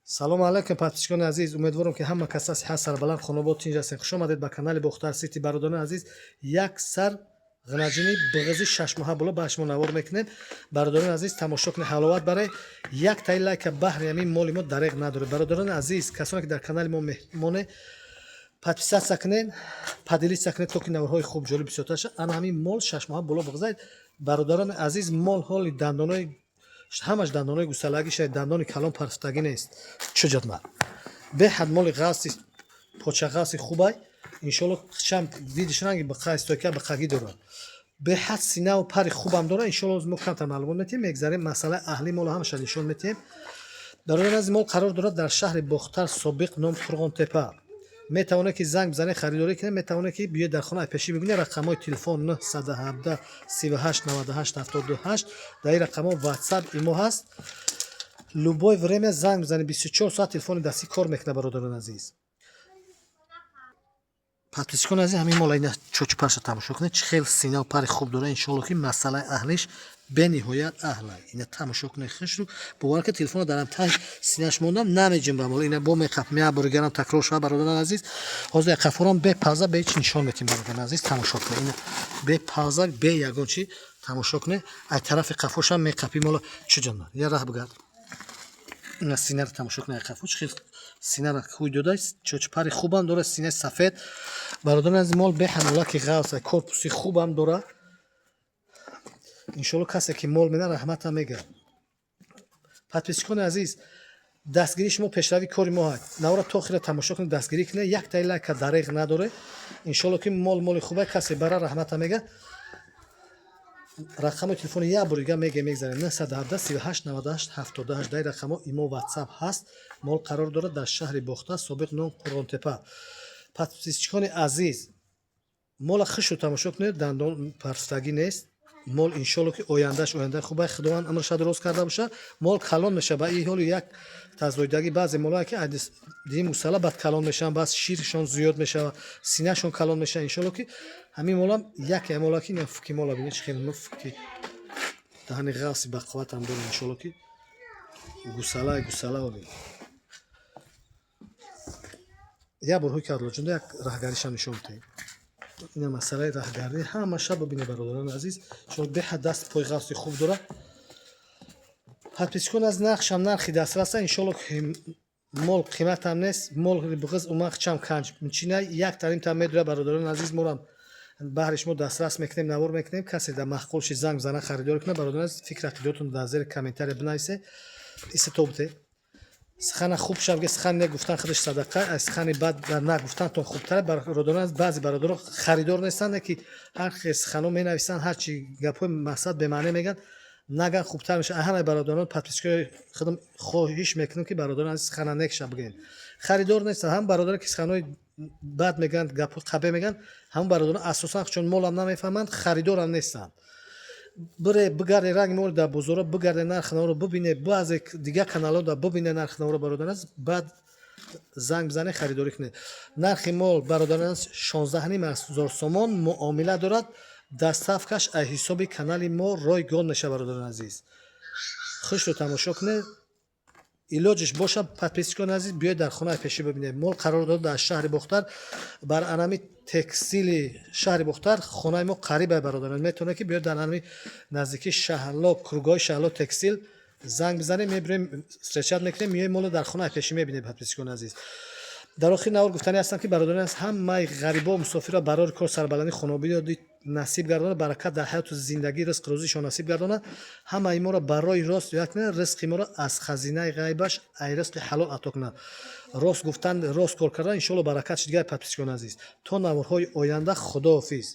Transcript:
Салому алайкум, подписчикони азиз. Умедворам, ки ҳама каса сиҳат, сарбаланд, хонобод, тинҷ ҳастед. Хуш омадед ба канали Бохтар Сити. Бародарони азиз, як сар ғанаҷини бағизи 6 моҳа боло ба шумо навор мекунем. Бародарони азиз, тамошо кунед, ҳаловат баред. Як таи лайка баҳри ҳамин моли мо дареғ надоред. Бародарони азиз, касоне ки дар канали мо меҳмоне, подписаться кунед, поделиться кунед, то ки наворҳои хуб, ҷолиб бисёртар шавад. Ана ҳамин мол 6 моҳа боло бағизад. Бародарони азиз, мол ҳоли дандонои ҳамаш дандонои гусалагӣ шавад, дандони калон парфтагӣ нест. Чуҷатма беҳад моли ғафси, почағафси хубай. Иншолло, чам видиш, ранги биқа, стойка биқагӣ дорад, беҳад синаву пари хубам дорад. Иншолло, мо камтар маълумот метиҳем, мегзарем, масъалаи аҳли моло ҳамаша нишон метиҳем. Бародарони азиз, мол қарор дорад дар шаҳри Бохтар, собиқ ном Қурғонтепа. Метавонед, ки занг бизанед, харидорӣ кунед, метавонед, ки биёед, дар хона пешӣ бибинед. Рақамҳои телефон 917 38 98 78. Дар ин рақамҳо Ватсап, Имо ҳаст. Любое время занг бизанед, 24 соат телефони дастӣ кор мекунад. Бародарони азиз, подписчикони азиз, ҳамин мола ина чочупарша тамошо кунед, чӣ хел синаву пари хуб дорад. Иншоалло, ки масъалаи аҳлиш бениҳоят аҳла. Ина тамошо кунед, хушрӯ. Бовар ки телефона дарам таи синаш мондам, намеҷунбам. Ҳоло ина бо меқап меаборигарам, такрор шавад. Бародарони азиз, ҳозир қафорам бе пауза, бе ҳеч нишон метиҳем. Бародарони азиз, тамошо кунед, ина бе пауза, бе ягон чӣ тамошо кунед. Ай тарафи қафошам меқапи мола. Чуҷонма, я раҳ бигард. Ина синаро тамошо кунед, ай қафо чӣ хел синара хӯй дода, чочпари хубам дорад, синаи сафед. Бародарони азиз, мол беҳад молаки ғафс, корпуси хубам дорад. Иншоалло, касе ки мол мена, раҳматам мегӯяд. Подписчикони азиз, дастгирии шумо пешрави кори мо ҳаст. Навора то охира тамошо кунед, дастгирӣ кунед, як таи лайка дареғ надоре. Иншоалло, ки мол моли хубе, касе бара, раҳматам мега. Рақами телефони як бор дига меге, мегзарем: 917 38 98 78. Дар рақамҳо Имо, Ватсап ҳаст. Мол қарор дорад дар шаҳри Бохтар, собиқ ном Қурғонтепа. Подписчикони азиз, мола хушу тамошо кунед, дандон парстагӣ нест. Мол, иншолло, ки ояндаш ояндаи хубай, Худованд амрша дуруст карда бошад, мол калон мешавад. Ба ин ҳоли як тазоидагӣ баъзе молое ки дини мусалла бад калон мешаванд, баъз ширшон зиёд мешавад, синашон калон мешавад. Иншолло, ки ҳамин молам яке мола ки ина фуки мола бинед, чӣ хеле муфки даҳани ғафси бақувватам дорад. Иншолло, ки гусалаи гусала оли. Як бор ҳуй кардлоҷунда, як раҳгаришам нишон диҳем. Ина масъалаи раҳгардӣ ҳамаша бибинед, бародарони азиз, шумо беҳад даст пои ғафси хуб дорад. Подписчикон, аз нархшам нархи дастраса. Иншолло, ки мол қиматам нест. Мол биғиз умахчам канҷ чина як таримтам медояд. Бародарони азиз, морам баҳри шумо дастрас мекунем, навор мекунем. Касе дар маъқул ши, занг зана, харидорӣ кунад. Бародарони азиз, фикр ақидотон дар зери комментария бинависе. Иститобте сухана хуб шав, сухан не гуфтан худаш садақа, аз сухани бад нагуфтантон хубтар. Бародарон, баъзе бародарон харидор нестанд, ки ҳар хел сухано менависанд, ҳарчи гапҳои мақсад бемаъне мегӯянд. Наган, хубтар мешавад. Ҳамаи бародарон, подписчикои худам, хоҳиш мекунем, ки бародарон азиз, сухана некша бигӯед. Харидор нестанд ҳам бародарон, ки суханои бад мегӯянд, гапҳои қабеҳ мегӯянд. Ҳамон бародарон асосан чун молам намефаҳманд, харидорам нестанд. Бире, бигарде ранги моро дар бозорро бигарде, нархи наворо бибине, баъзе дигар каналҳо да бибине нархи наворо, бародарон азиз, баъд занг бизане, харидорӣ кунед. Нархи мол, бародарон азиз, 16,5 ҳазор сомон, муомила дорад. Доставкаш аз ҳисоби канали мо ройгон мешавад. Бародарони азиз, хушро тамошо кунед. Илоҷиш боша, подписчикони азиз, биёед, дар хонаи пешӣ бибинед. Мол қарор дорад дар шаҳри Бохтар, бар анами текстили шаҳри Бохтар. Хонаи мо қарибай, бародарон, метавонед, ки биёед, дар анами наздикии Шаҳло, кругоҳи Шаҳло Текстил занг бизанем, мебирем, встречать мекунем, миёем, моло дар хонаи пешӣ мебинем. Подписчикони азиз, дар охири навор гуфтанӣ ҳастам, ки бародарони азиз, ҳамаи ғарибо, мусофирро барори кор, сарбаландӣ, хонободӣ насиб гардонад, баракат дар ҳаёту зиндагӣ, ризқ рӯзишон насиб гардонад. Ҳамаи моро барои рост ёд кунад, ризқи моро аз хазинаи ғайбаш, ай ризқи ҳалол ато кунад. Рост гуфтан, рост кор кардан, иншоалло, баракат ши. Дигар, подписчикони азиз, то наворҳои оянда, худоҳофиз.